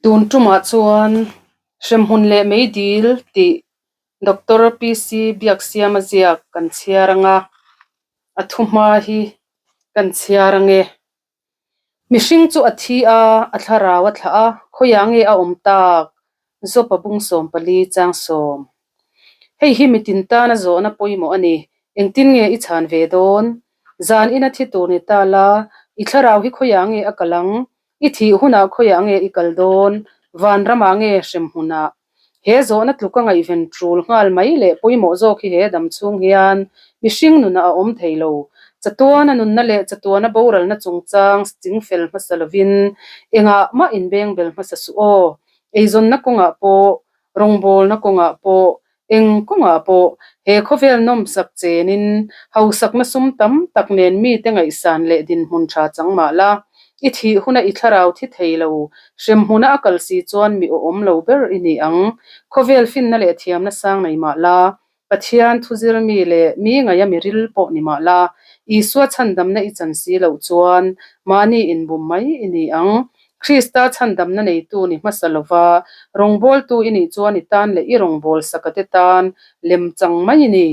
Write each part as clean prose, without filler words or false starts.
Tun tumah chuan hremhmun leh meidil tih Doctor PC Biaksiama ziak kan chhiar ang a, a thuhma hi kan chhiar ang e. Mihring chu a thi a, a thlarau a thlah a, khawiah nge a awm tak? Zawpa bung 14 chang sawm. Hei hi mitin tana zawhna pawimawh a ni. Engtin nge i chhan ve dawn? Zan ina thi tur ni ta la, i thlarau hi khawiah nge a kal ang? I thih hunah khawiah nge i kal dawn? Vanramah nge hremhmunah? He zawhna tluka ngaihven tul nghal mai leh pawimawh zawk hi he dam chhung hian mihring nunah a awm thei lo. Chatuana nunna leh chatuana boralna chungchang chingfel hmasa lovin engah mah inbengbel hmasa suh aw. Eizawnna kawngah pawh, rawngbawlna kawngah pawh, Eng kawngah pawh he khawvel nawmsak chenin hausakna sum tam tak nen mite ngaihsan leh dinhmun tha chang mah la, i thih huna i thlarau thi thei lo, hremhmuna a kal si chuan mi awhawm lo ber i ni ang. Khawvel finna leh thiamna sang nei mah la, Pathian thuzir mi leh mi ngaia mi ril pawh ni mah la, Isua chhandamna i chan si loh chuan mahni inbum mai i ni ang. Krista chhandamna neitu ni hmasa lova rawngbawltu i nih chuan i tan leh i rawngbawlsaka te tan lemchang mai i ni.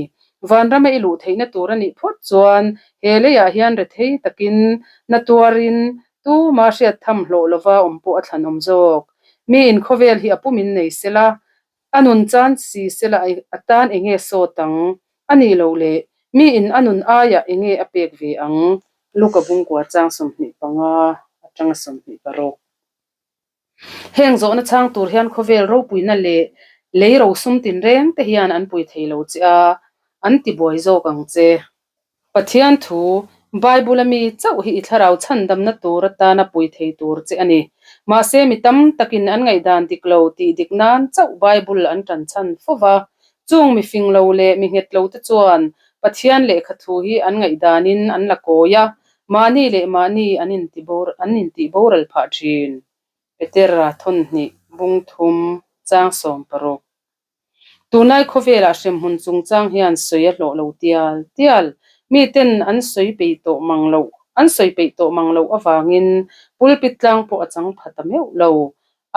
Vanrama i luh theihna tur a nih phawt chuan he leiah hian rethei takin na tuarin tuma hriat tham hlawh lova awm pawh a thlanawm zawk. Miin khawvel hi a pumin nei sela, A nun chan si sela a tan enge sawt ang? A nih loh le, mi in a nun aiah enge a pek ve ang? Luka bungkua chang 25 atanga 26. Heng zawhna chhang tur hian khawvel ropuina leh lei rosum tinreng te hian an pui thei lo che a, an ti buai zawk ang che. Pathian thu, Bible-a mi chauh hi i thlarau chhandamna tur atana pui thei tur che a ni. Mahse, mi tam takin an ngaihdan dik lo tih dik nan chauh Bible an tan chhan fo va. Chung mi fing lo leh mi nghet lo te chuan Pathian lehkha thu hi an ngaihdanin an la kawi a, mahni leh mahni an an intihboral phah thin. Petera thawnhnih bung thum chang 16. Tunlai khawvelah hremhmun chungchang hian sawi a hlawh lo tial tial. Miten an sawi peih tawh mang loh an sawi peih tawh mang loh avangin pulpit tlang pawh a chang pha ta meuh lo.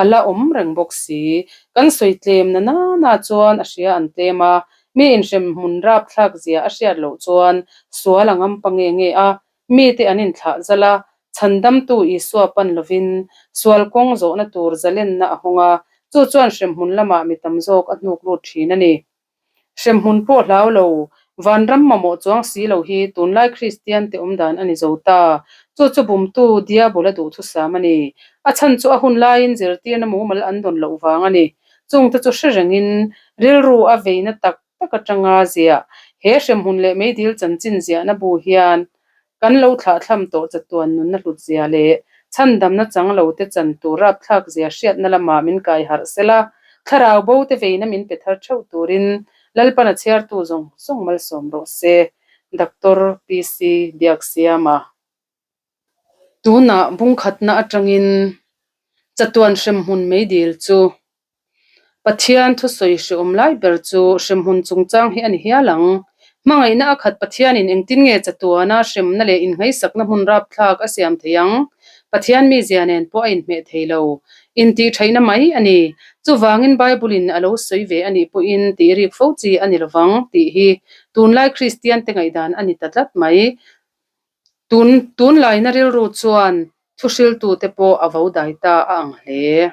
A la awm reng bawk si. Kan sawi tlem na nana chuan a hria an tlem a, mi inhremhmun rapthlak zia a hriat loh chuan sual a ngam pa nge nge a, Mite an inthlah zal a, chhandamtu Isua pan lovin sual kawng zawhna tur zalenna a hawng a, chu chuan hremhmun lamah mi tam zawk a hnuk lut thin a ni. Hremhmun pawh hlau lo, vanram mamawh chuang si lo hi tunlai Kristiante awmdan a ni zo ta. Chu chu bumtu Diabola duhthusam a ni. A chhan chu a hun laiin zirtirna mumal an dawn loh vang a ni. Chungte chu hre rengin rilru a veina tak tak atanga ziah. He hremhmun leh meidil chanchin ziahna bu hian kan lo thlahthlam tawh chatuan nunna hlut zia leh chhandamna chang lo te chan tur rapthlak zia hriatna lamah min kai harh sela, thlarau bo te veina min pe thar theuh turin Lalpana chhiartu zawng zawng malsawm rawh se. Doctor PC Biaksiama. Tunah bungkhatna atangin chatuan hremhmun meidil chu Pathian thusawi hrehawm lai ber chu hremhmun chungchang hi a ni hial ang. Hmangaihna a khat Pathianin engtin nge chatuana hremna leh innghaisakna hmun rapthlak a siam thei ang? Pathian mizia nen pawh a inhmeh thei lo. Intihṭhaihna mai a ni. Chuvangin Bible-in a lo sawi ve a nih pawhin tih rik fo chi a ni lovang tih hi tunlai Kristiante ngaihdan a ni ta tlat mai. Tun tunlaina rilru chuan thuhriltute pawh a vo dai ta a ang hle.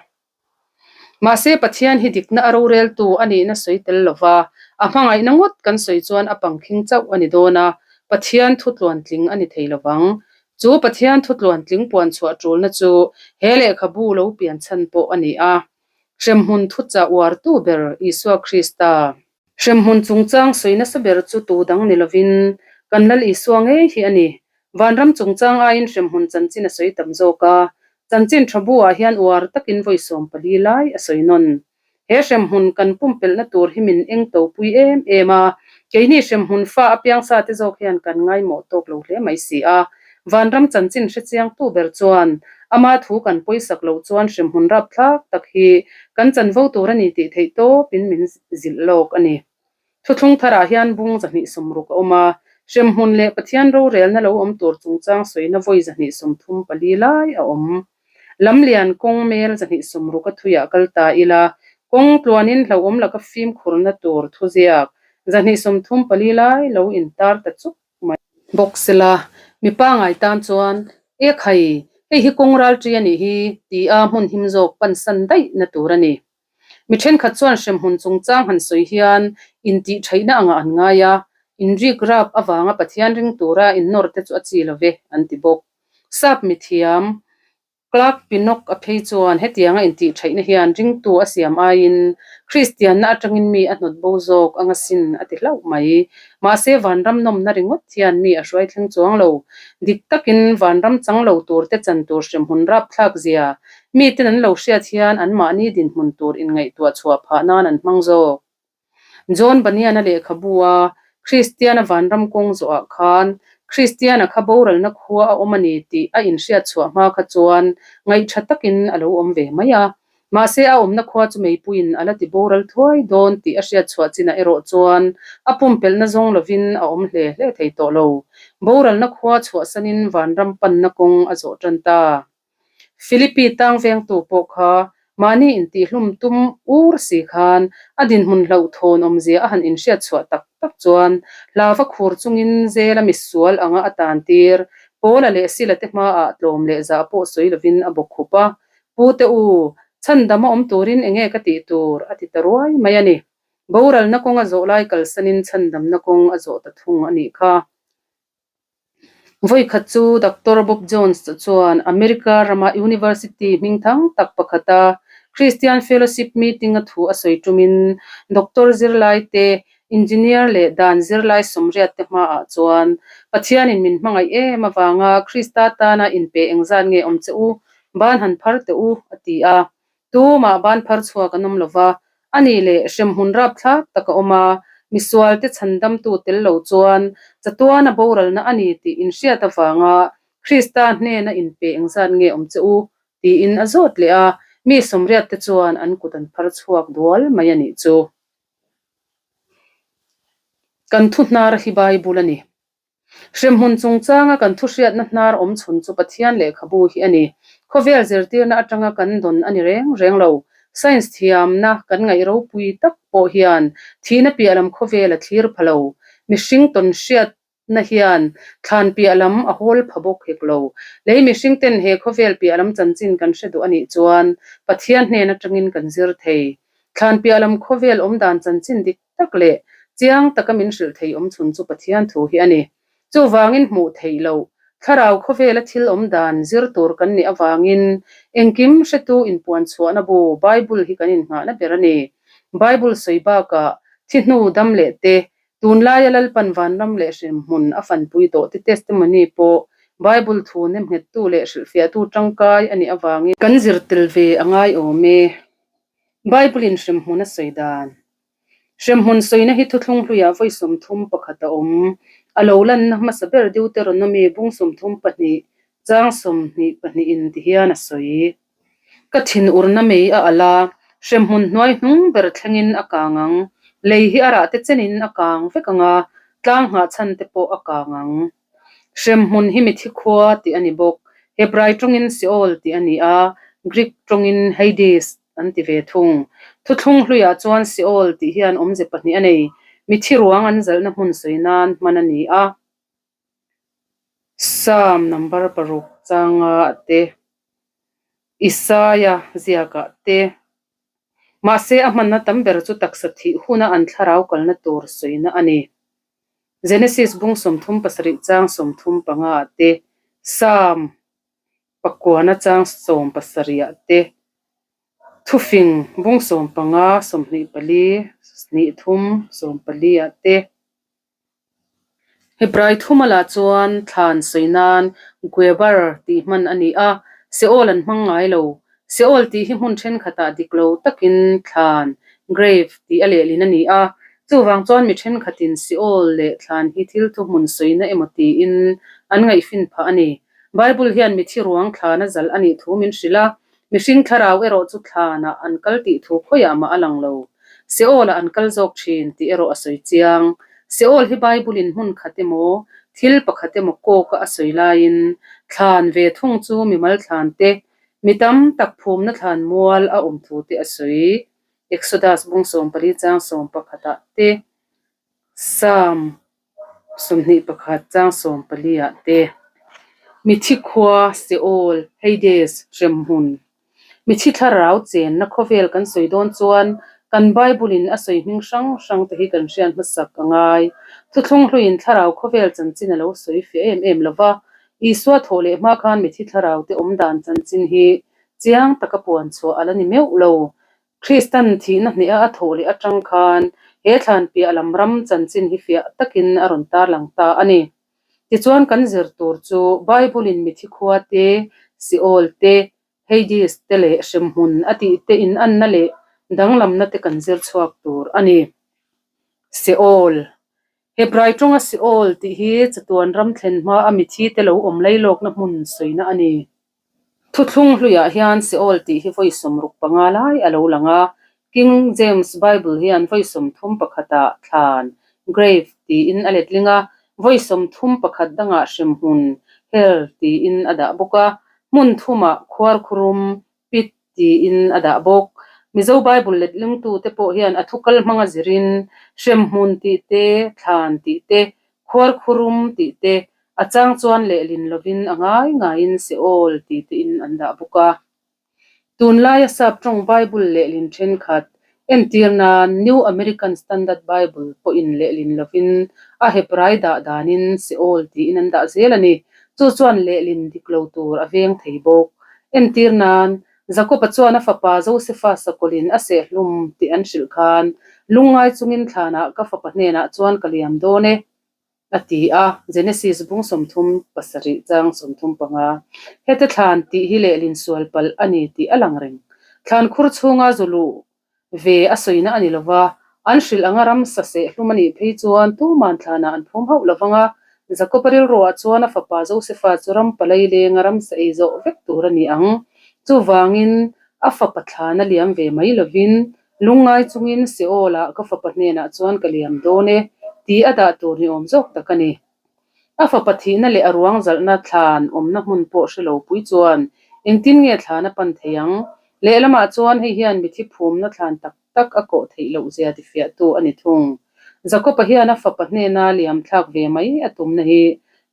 Mahse, Pathian hi dikna a roreltu a nihna sawi tel lova, a hmangaihna ngawt kan sawi chuan a pangkhing chauh a ni dawn a, Pathian thu tluantling a ni thei lovang. Chu Pathian thu tluantling puan chhuah tulna chu he lehkhabu lo pian chhan pawh a ni a. Hremhmun thuchah uartu ber Isua Krista. Hremhmun chungchang sawi nasa ber chu tu dang ni lovin kan Lal Isua ngei hi a ni. Vanram chungchang aiin hremhmun chanchin a sawi tam zawk a, chanchin tha bu-ah hian uar takin vawi 14 lai a sawi nawn. He hremhmun kan pumpelhna tur hi min eng to pui em em a, keini hremhmun fa apiangsa te zawk hian kan ngaimawh tawk lo hle mai si a. Vanram chanchin hrechiangtu ber chuan ama thu kan pawisak loh chuan hremhmun rapthlak tak hi kan chanvo tur a ni tih theih tawpin min zilh lawk a ni. Thuthlung tharah hian bung 260 a awm a, hremhmun leh Pathian rorelna lo awm tur chungchang sawina vawi 234 lai a awm. Lamlian kawng mel 260 a thuiah kal ta ila, kawng tluanin hlauhawm laka fimkhurna tur thuziak 234 lai lo intar ta chuk mai bawk sela, mi pangai tan chuan, E khai, hei hi kawng ralṭi a nih hi, tia hmun him zawk pansan daihna tur a ni. Mi thenkhat chuan hremhmun chungchang han sawi hian intihtheihna angah an ngai a, inrik rap avanga Pathian ring tura innawr te chu a chi lo ve, an ti bawk. Sap mithiam Clark Pinnock a phei chuan hetianga intihtheihna hian ringtu a siam aiin Kristianna atangin mi a hnawt bo zawk anga sin a ti hlauh mai. Mahse vanram nawmna ringawt hian mi a hruai thleng chuang lo. Dik takin vanram chang lo turte chan tur hremhmun rapthlak zia Miten an lo hriat hian anmahni dinhmun tur inngaihtuah chhuah phah nan an hmang zawk. John Bunyan-a lehkhabu a Kristiana vanram kawng zawhah khan Kristiana kha boralna khua a awm a ni tih a inhriat chhuah hma kha chuan ngaihṭha takin a lo awm ve mai a. Mahse a awmna khua chu meipuiin a la ti boral thuai dawn tih a hriat chhuah chinah erawh chuan a pumpelhna zawng lovin a awm hle hle thei tawh lo. Boralna khua chhuahsanin vanram panna kawng a zawh ṭan ta. Philippi tang vengtu pawh kha mahni intihhlum tum ur si khan a dinhmun hlauhthawn awmzia a han inhriat chhuah tak tak chuan hlava khur chungin zela misual anga a tan tir. Paula leh Sila te hmaah tlawm leh zah pawh sawi lovin a bawk khup a, Pu te u, chhandam a awm turin enge ka tih tur? a ti ta ruai mai a ni. Boralna kawng a zawh lai kalsanin chhandamna kawng a zawh ta thung a nih kha. Vawikhat chu Doctor Bob Jones chuan America rama University hmingthang tak pakhata Christian Fellowship meeting-a thu a sawi tumin Doctor zirlai te, Engineer leh dan zirlai 80 te hmaah chuan Pathianin min hmangaih em avanga Krista tana inpe engzat nge awm che u, ban han phar teh u, a ti a. Tumah ban phar chhuak an awm lo va, a nih leh hremhmun rapthlak tak a awm a, misualte chhandamtu tel lo chuan chatuana boralna a ni tih inhriat avanga Krista hnena inpe engzat nge awm che u? tiin a zawt leh a, mi 80 te chuan an kut an phar chhuak dual mai a nih chu. Kan thu hnar hi Bible a ni. Hremhmun chungchanga kan thuhriatna hnar awm chhun chu Pathian lehkhabu hi a ni. Khawvel zirtirna atanga kan dawn a ni reng reng lo. Science thiamna kan ngaih ropui tak pawh hian thihna piah lam khawvel a thlir pha lo. Mihring tawn hriatna hian thlan piah lam a hawl pha bawk hek lo. Lei mihring ten he khawvel piah lam chanchin kan hre duh a nih chuan Pathian hnen atangin kan zir thei. Thlan piah lam khawvel awm dan chanchin dik tak leh chiang taka min hrilh thei awm chhun chu Pathian thu hi a ni. Chuvangin hmuh theih loh, thlarau khawvela thil awm dan zir tur kan nih avangin engkim hretu inpuan chhuahna bu Bible hi kan innghahna ber a ni. Bible sawi bakah thi hnu dam leh te, tunlaia Lalpan vanram leh hrimhmun a fanpui tawh te testimony pawh Bible thu nemnghettu leh hrilhfiahtu tangkai a nih avangin kan zir tel ve a ngai awm e. Bible-in hremhmun a sawi dan. Hremhmun sawina hi thuthlung hluiah vawi 31 a awm. A lo lanna hmasa ber Deuteronomy bung 32 chang 22 in ti hian a sawi. Ka thinurna mei a alh a, hremhmun hnuai hnung ber thlengin a kang ang. Lei hi a rah te chenin a kang vek ang a, tlang nghahchhan te pawh a kang ang. Hremhmun hi mithi khua tih a ni bawk. Hebrai tawngin Seol tih a ni a, Greek tawngin Hades an ti ve thung. Thuthlung hluiah chuan Seol tih hian awmze pahnih a nei. Mithi ruang an zalhna hmun sawi nan hman a ni a. Psalm number paruk changa te, Isaia ziakah te. Mahse a hmanna tam ber chu taksa thih huna an thlarau kalna tur sawina a ni. Genesis bung 37 chang 35 ah te, Psalm pakuana chang 17 ah te, Thufing bung 15 24 23 14 ah te. Hebrai thumalah chuan thlan sawi nan Guebar tih hman a ni a, Seol an hmang ngai lo. Seol tih hi hmun thenkhatah dik lo takin thlan, grave, tih a lehlin a ni a, chuvang chuan mi thenkhatin Seol leh thlan hi thil thuhmun sawina emaw tiin an ngaihfin phah a ni. Bible hian mithi ruang thlan a zalh a nih thu min hrilh a, Mihring thlarau erawh chu thlanah an kal tih thu khawiah mah a lang lo. Seol-ah an kal zawk thin tih erawh a sawi chiang. Seol hi Bible-in hmun khat emaw, thil pakhat emaw kawka a sawi laiin, thlan ve thung chu mimal thlan te, Mi tam tak phumna thlan mual a awm thu te a sawi. Exodus bung 14 chang 11 ah te, Psalm 21 chang 14 ah te, Mithi khua, Seol, Hades, hremhmun, Mithi thlarau chenna khawvel kan sawi dawn chuan kan Bible-in a sawi hming hrang hrang te hi kan hriat hmasak a ngai. Thuthlung hluiin thlarau khawvel chanchin a lo sawi fiah em em lo va, Isua thawh leh hma khan mithi thlarau te awm dan chanchin hi chiang taka puan chhuah a la ni meuh lo. Kristan thihna hneha a thawh leh atang khan he thlan piah lam ram chanchin hi fiah takin a rawn tarlang ta a ni. Tichuan kan zir tur chu Bible-in mithi khua te, Seol te, Hades te leh hremhmun a tih te inanna leh danglamna te kan zir chhuak tur a ni. Seol. Hebrai tawnga Seol tih hi chatuan ram thlen hma a mithi te lo awm lailawkna hmun sawina a ni. Thuthlung hluiah hian Seol tih hi vawi 65 lai a lo lang a, King James Bible hian vawi 31ah thlan, grave, tiin a letling a, vawi 31 dangah hremhmun, hell, tiin a dah bawk a, hmun thumah khuarkhurum, pit, tiin a dah bawk. Mizo Bible letlingtute pawh hian a thukal hmanga zirin hremhmun tih te, thlan tih te, Khuarkhurum tih te, a chang chuan lehlin lovin a ngai ngaiin Seol ti tein an dah bawk a. Tunlaia sap tawng Bible lehlin thenkhat, entir nan New American Standard Bible pawhin lehlin lovin a Hebrai dah danin Seol tiin an dah zel a ni. Chu chuan lehlin dik lo tur a veng thei bawk. Entir nan, Jakob-a chuan a fapa Josefa sakawlin a sehhlum tih an hrilh khan, Lungngai chungin thlanah ka fapa hnenah chuan ka liam dawn e, a ti a, Genesis bung 37 chang 35. Hete thlan tih hi lehlin sual palh a ni tih a lang reng. Thlan khur chhunga zu luh ve a sawina a ni lo va, an hrilh anga ramsa sehhlum a nih phei chuan tuman thlanah an phum hauh lo vang a. Jakob-a rilruah chuan a fapa Josefa chu ram palai lenga ramsa ei zawh vek tur a ni ang. Chuvangin a fapa thlan a liam ve mai lovin, Lungngai chungin Seol-ah ka fapa hnenah chuan ka liam dawn e, tih a dah tur ni awm zawk tak a ni. A fapa thihna leh a ruang zalhna thlan awmna hmun pawh hre lo pui chuan engtin nge thlan a pan thei ang? Lehlamah chuan hei hian mithi phumna thlan tak tak a kawh theih loh zia tifiahtu a ni thung. Jakob-a hian a fapa hnena liam thlak ve mai a tumna hi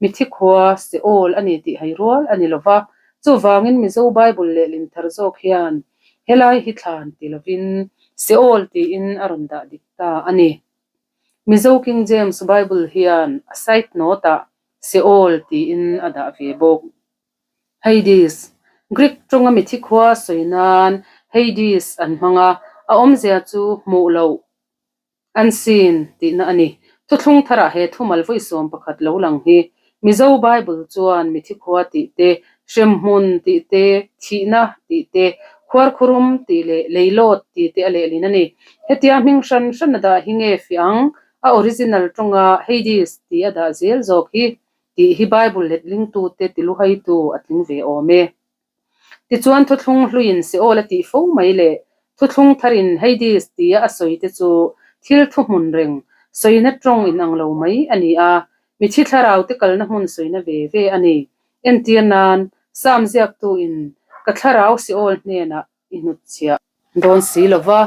mithi khua Seol a ni tih hai rual a ni lo va, chuvangin Mizo Bible lehlin thar zawk hian helai hi thlan ti lovin Seol tiin a rawn dah dik ta a ni. Mizo King James Bible hian a side note-ah Seol tiin a dah ve bawk. Hades, Greek tawnga mithi khua sawi nan Hades an hmang a, a awmzia chu hmuh loh, unseen, tihna a ni. Thuthlung tharah he thumal vawi 11 lo lang hi Mizo Bible chuan mithi khua tih te, hremhmun tih te, thihna tih te, khuarkhurum tih leh leilawt tih te a lehlin a ni. Hetia hming hran hran a dah hi nge fiah ang? A original tawnga Hades tih a dah zel zawk hi tih hi Bible letlingtute tiluhaitu a tling ve awm e. Tichuan thuthlung hluiin Seol a tih fo mai leh thuthlung tharin Hades tia a sawi te chu thil thuhmun reng, sawina tawng inang lo mai a ni a, mithi thlarau te kalna hmun sawina ve ve a ni. Entir nan, Psalm ziaktuin, Ka thlarau Seol hnenah i hnutchhiah dawn si lo va,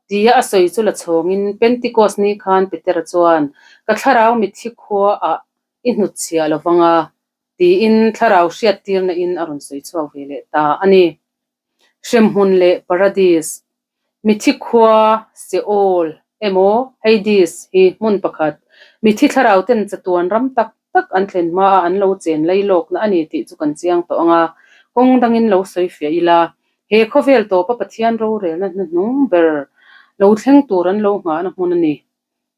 tia a sawi chu la chhawngin Pentecost ni khan Petera chuan, Ka thlarau mithi khuaah i hnutchhiah lo vang a, tiin thlarau hriattirna in a rawn sawi chhuak ve leh ta a ni. Hremhmun leh Paradis, Mithi khua, Seol, emaw Hades hi hmun pakhat, mithi thlarau ten chatuan ram tak tak an thlen hmaa an lo chen lailawkna a ni tih chu kan chiang tawh ang a, kawng dangin lo sawi fiah ila, he khawvel tawpa Pathian rorelna hnuhnung ber lo thleng tur an lo nghahna hmun a ni.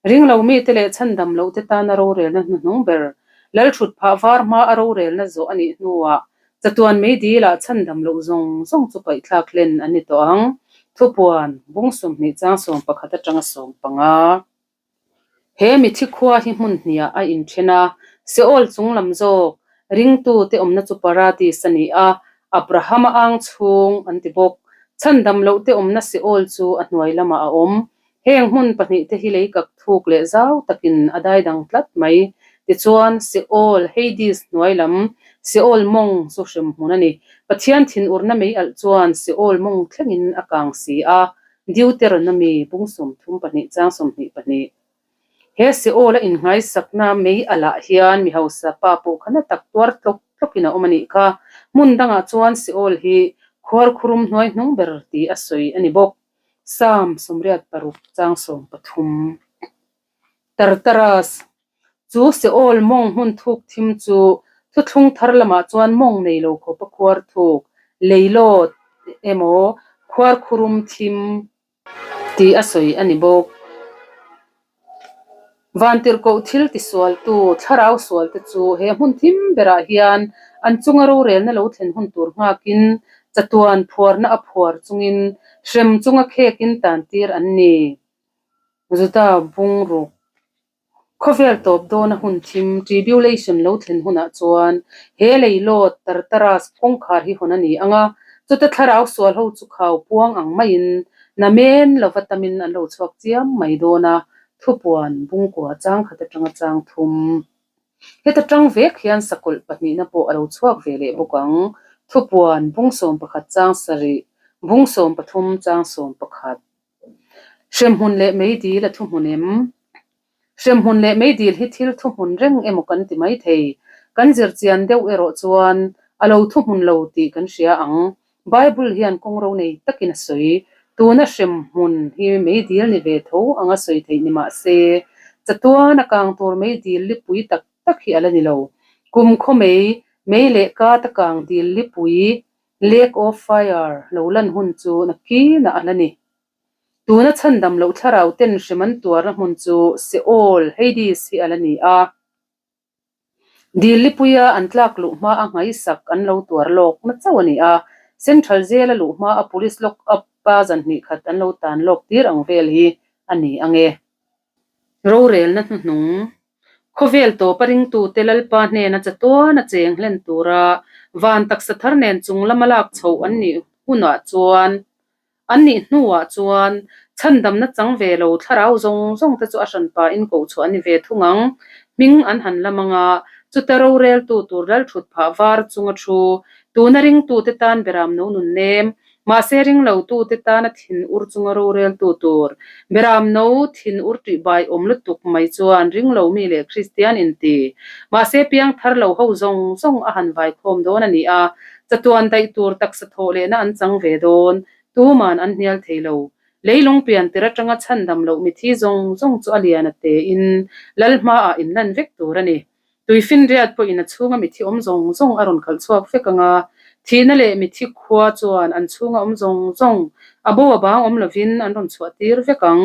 Ringlo mite leh chhandam lohte tana rorelna hnuhnung ber, Lalthut phah var hma a rorelna zawh a nih hnuah chatuan mei dilah chhandam loh zawng zawng chu paihthlak hlen an ni tawh ang. Thupuan, bung 20 chang 11 atanga 15. He mithi khua hi hmun hniah a inthen a, Seol chung lam zawk, ringtute awmna chu Paradis a ni a, Abrahama ang chhung an ti bawk. Chhandam lohte awmna Seol chu a hnuai lamah a awm. Heng hmun pahnihte hi lei kak thuk leh zau takin a daidang tlat mai. Tichuan, Seol, Hades, hnuai lam, Seol mawng chu hremhmun a ni. Pathian thinurna mei alh chuan Seol mawng thlengin a kang si a, Deuteronomy bung 32 chang 22. He Seol a innghaisakna mei alh ah hian mi hausa pa pawh kha na tak tuar tlawk tlawkin a awm a nih kha. Hmun dangah chuan Seol hi khuarkhurum hnuai hnung ber ti a sawi a ni bawk. Psalm 86 chang 13. Tartarus, Chu Seol mawng hmun thuk thim chu thuthlung thar lamah chuan mawng nei lo khawpa khuar thuk, leilawt emaw khuarkhurum thim tih a sawi a ni bawk. Vantirhkoh thil tisualtu thlarau sualte chu he hmun thim berah hian an chunga rorelna lo thlen hun tur nghakin chatuan phuarna a phuar chungin hrem chunga khekin tantir an ni. Juda bungruk Khawvel tawp dawna hun thim, tribulation, lo thlen hunah chuan he leilawt, Tartarus, kawngkhar hi hawn a ni ang a, chuta thlarau sual ho chu khau puang ang maiin namen lova tamin an lo chhuak chiam mai dawn a, thupuan bungkua chang khat atanga chang thum. Heta tang vek hian sakawlh pahnihna pawh a lo chhuak ve leh bawk ang, thupuan bung 11 chang sarih, bung 13 chang 11. Hremhmun leh meidil a thuhmun em? Hremhmun leh meidil hi thil thuhmun reng emaw kan ti mai thei. Kan zirchian deuh erawh chuan a lo thuhmun lo tih kan hria ang. Bible hian kawng ro nei takin a sawi. Tuna hremhmun hi meidil ni ve tho anga sawi theih ni mah se, chatuan a kang tur meidil lipui tak tak hi a la ni lo. Kum khaw mei, mei leh kat a kang dil lipui Lake of Fire lo lan hun chu nakinah a la ni. Tuna chhandam loh thlarau ten hrem an tuarna hmun chu Seol, Hades, hi a la ni a. Dil lipuia an tlak luh hma a nghaisak an lo tuar lawk na chauh a ni a. Central Jail a luh hma a Police lock up a zan hnih khat an lo tan lawk tir ang vel hi a ni ang e. Rorelna hnuhnung, Khawvel tawpa ringtute Lalpa hnena chatuan a cheng hlen tura van taksa thar nen chung lama lak chhoh an nih hunah chuan, an nih hnuah chuan chhandamna chang ve lo thlarau zawng zawng te chu a hranpa in koh chhuah a ni ve thung ang. Hming an han lam anga chuta roreltu tur Lalthut phah var chunga thu tuna ringtute tan beram no nun nem Mahse ringlo tute tana thin ur chunga roreltu tur Beram no thin ur tih bai awm lutuk mai chuan ringlo mi leh Kristian inti. Mahse piang thar lo ho zawng zawng a han vai khawm dawn a ni a, chatuan daih tur taksa thawh lehna an chang ve dawn, tuman an hnial thei lo. Leilung pian tir atanga chhandam loh mithi zawng zawng chu a lian a tein Lal hmaah inlan vek tur a ni. Tuifinriat pawhin a chhunga mithi awm zawng zawng a rawn khalh chhuak vek ang a, thihna leh mithi khua chuan an chhunga awm zawng zawng a bo a bang awm lovin an rawn chhuah tir vek ang.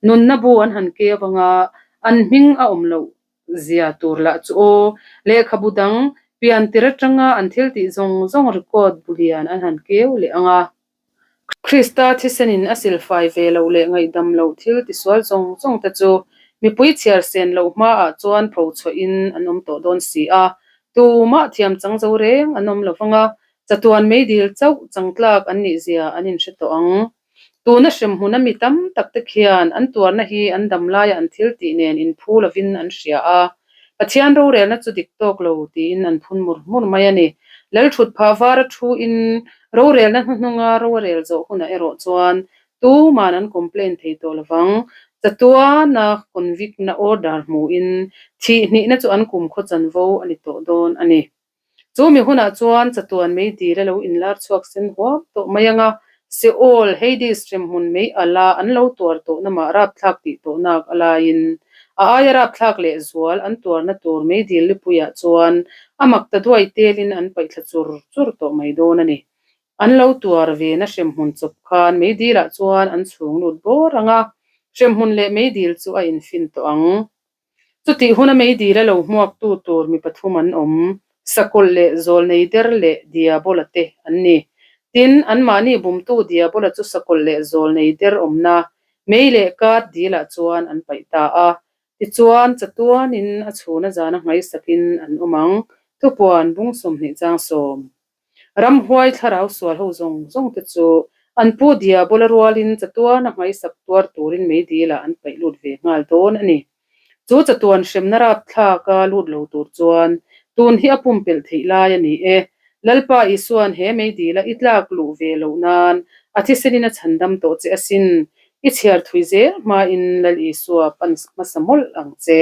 Nunna bu an han keu ang a, an hming a awm loh zia tur lah chu aw, lehkhabu dang pian tir atanga an thil tih zawng zawng record bu lian an han keu leh ang a. Krista thisenin a silfai ve loh leh ngaihdam loh thil tisual zawng zawng te chu mipui chhiar sen loh hmaah chuan pho chhuahin an awm tawh dawn si a. Tumah thiam chang zo reng an awm lo vang a, chatuan meidil chauh changtlak an nih zia an inhre tawh ang. Tuna hremhmun a mi tam tak te khian an tuarna hi an dam laia an thil tih nen inphu lovin an hria a. Pathian rorelna chu dik tawk lo tiin an phun mur mur mai a ni. Lalthut phah vara thu in rorelna hnuhnunga ro a rel zawh hunah erawh chuan tuman an complain thei tawh lovang. Chatuana convict na order hmuin thih hnihna chu an kumkhaw chanvo a ni tawh dawn a ni. Chu mi hunah chuan chatuan mei dil a lo inlar chhuak sen huam tawh mai ang a, Seol, Hades, hremhmun mei ala an lo tuar tawhna mah rapthlak tih tawhnak a laiin a aia rapthlak leh zual an tuarna tur mei dil lipuiah chuan a mak ta duai telin an paihthla chur chur tawh mai dawn a ni. An lo tuar vena hremhmun chawp khan mei dilah chuan an chhung lut bawr ang a, hremhmun leh mei dil chu a infin tawh ang. Chutih huna meidil a lo hmuaktu tur mi pathum an awm, Sakawlh leh Zawlnei der leh Diabola te an ni. Tin, anmahni bumtu Diabola chu Sakawlh leh Zawlnei der awmna mei leh kat dilah chuan an paih ta a. Tichuan, chatuanin a chhuna zana nghaisakin an awm ang, thupuan bung 20 chang 10. Ramhuai thlarau sual ho zawng zawng te chu an pu Diabola rualin chatuana nghaisak tuar turin meidilah an paih lut ve nghal dawn a ni. Chu chatuan hremna rapthlaka lut lo tur chuan Tun hi a pumpelh theih lai a ni e. Lalpa Isua'n he meidila i tlak luh ve loh nan a thisenin a chhandam tawh che asin. I chhiar thui zel hmain Lal Isua pan hmasa mawlh ang che.